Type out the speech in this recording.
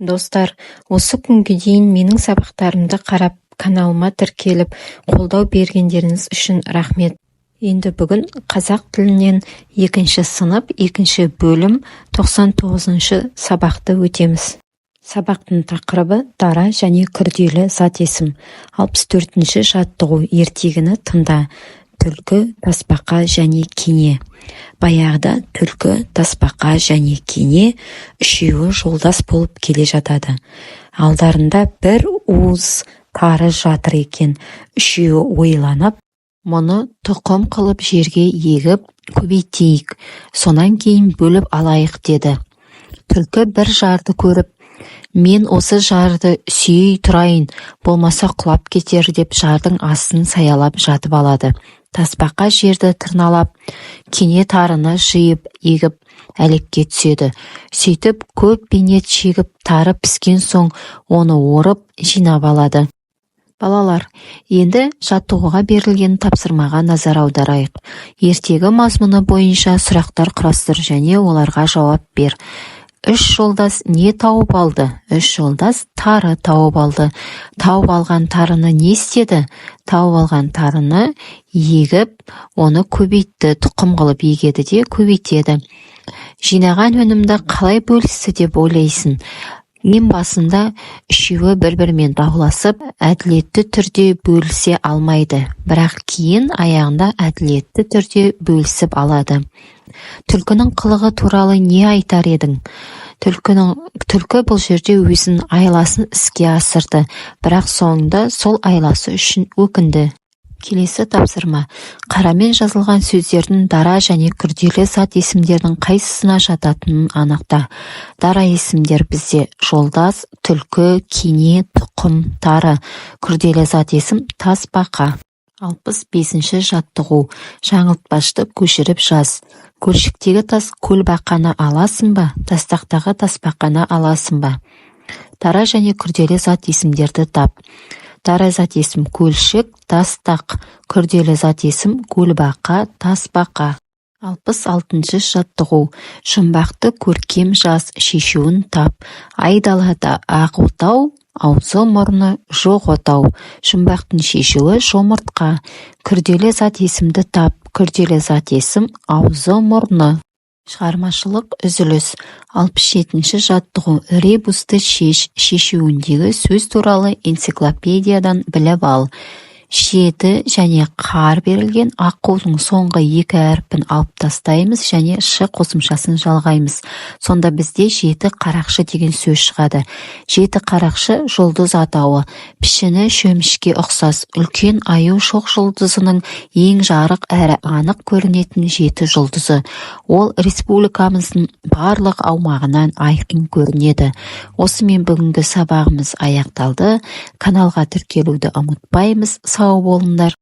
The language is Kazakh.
Достар, осы күнге дейін менің сабақтарымды қарап, каналыма тіркеліп, қолдау бергендеріңіз үшін рахмет. Енді бүгін қазақ тілінен екінші сынып, екінші бөлім, 99-шы сабақты өтеміз. Сабақтың тақырыбы: дара және күрделі зат есім. 64-ші жаттығу. Ертегіні тыңда. Түлкі, тасбақа және кене. Баяғыда түлкі, тасбақа және кене үшеуі жолдас болып келе жатады. Алдарында бір уыс тары жатыр екен. Үшеуі ойланып: «Мұны тұқым қылып жерге егіп, көбейтейік, сонан кейін бөліп алайық», – деді. Түлкі бір жарды көріп: «Мен осы жарды сүйей тұрайын, болмаса құлап кетер», – деп, жардың астын саялап жатып алады. Тасбақа жерді тырналап, кене тарыны жиып егіп, әлекке түседі. Сөйтіп көп бейнет шегіп, тары піскен соң, оны орып, жинап алады. Балалар, енді жаттығуға берілген тапсырмаға назар аударайық. Ертегі мазмұны бойынша сұрақтар құрастыр және оларға жауап бер. Үш жолдас не тауып алды? Үш жолдас тары тауып алды. Тауып алған тарыны не істеді? Тауып алған тарыны егіп, оны көбейтті. Тұқым қылып егеді де, көбейтеді. Жинаған өнімді қалай бөлісті деп ойлайсың? Ең басында үшеуі бір-бірімен дауласып, әділетті түрде бөлісе алмайды, бірақ кейін аяғында әділетті түрде бөлісіп алады. Түлкінің қылығы туралы не айтар едің? Түлкі бұл жерде өзінің айласын іске асырды, бірақ соңында сол айласы үшін өкінді. Келесі тапсырма. Қарамен жазылған сөздердің дара және күрделі зат есімдердің қайсысына жататынын анықта. Дара есімдер бізде: жолдас, түлкі, кене, тұқым, тары. Күрделі зат есім: тасбақа. 65-ші жаттығу. Жаңылтпашты көшіріп жаз. Көлшіктегі тас көлбақаны аласың ба, тастақтағы тасбақаны аласың ба? Дара және күрделі зат есімдерді тап. Дара зат есім: көлшік, тастақ. Күрделі зат есім: көлбақа, тасбақа. 66-шы жаттығу. Жұмбақты көркем жаз, шешуін тап. Айдалада ақ отау, аузы-мұрны жоқ отау. Жұмбақтың шешуі: жұмыртқа. Күрделі зат есімді тап. Күрделі зат есім: аузы-мұрны. Шығармашылық үзіліс. 67-ші жаттығу. Ребусты шеш, шешуіндегі сөз туралы энциклопедиядан біліп ал. Жеті және қар берілген. Аққудың соңғы екі әрпін алып тастаймыз және шы қосымшасын жалғаймыз. Сонда бізде жеті қарақшы деген сөз шығады. Жеті қарақшы – жұлдыз атауы. Пішіні шөмішке ұқсас. Үлкен Аю шоқжұлдызының ең жарық әрі анық көрінетін жеті жұлдызы. Ол республикамыздың барлық аумағынан айқын көрінеді. Осымен бүгінгі сабағымыз аяқталды. Каналға тіркелуді ұмытпаймыз. Сау болыңдар.